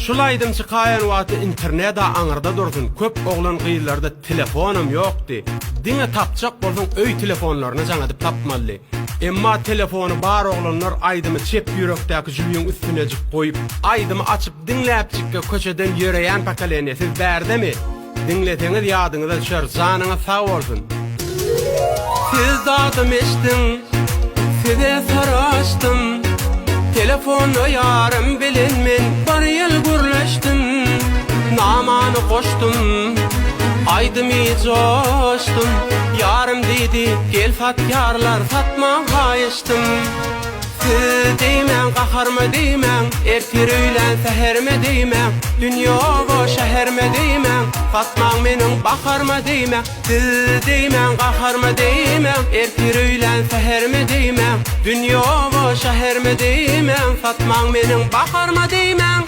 Şul aýdym çykaýan wagty interneda aňyrda dursun köp oglan gyzlarda telefonam ýokdy. Diňe tapjak bolsaň öý telefonlaryna jaň edip tapmalydy. Emma telefony bar oglanlar aýdymy çep ýürekdäki jübiň üstünejik goýup aýdymy açyp diňläpjikge köçeden ýöreýän pokoleniýa siz bärdemi? Diňleseňiz ýadyňyza düşer janyňyz sag bolsun. Siz dadym eşdiň size syr açdym Telefonda ýarym bilen men bir ýyl gürleşdim Namany goşdum aýdymy joşdum Ýarym diýdi gel satýarlar satmaň haýyşdym Siz diýmäň gaharyma diýmäň Ertir öýlän säherime diýmäň Dünýe oba şäherime diýmäň Satmaň meniň baharyma diýmäň Siz diýmäň gaharyma diýmäň Ertir öýlän säherime diýmäň Dünýe oba şäherime diýmäň Satmaň meniň baharyma diýmäň.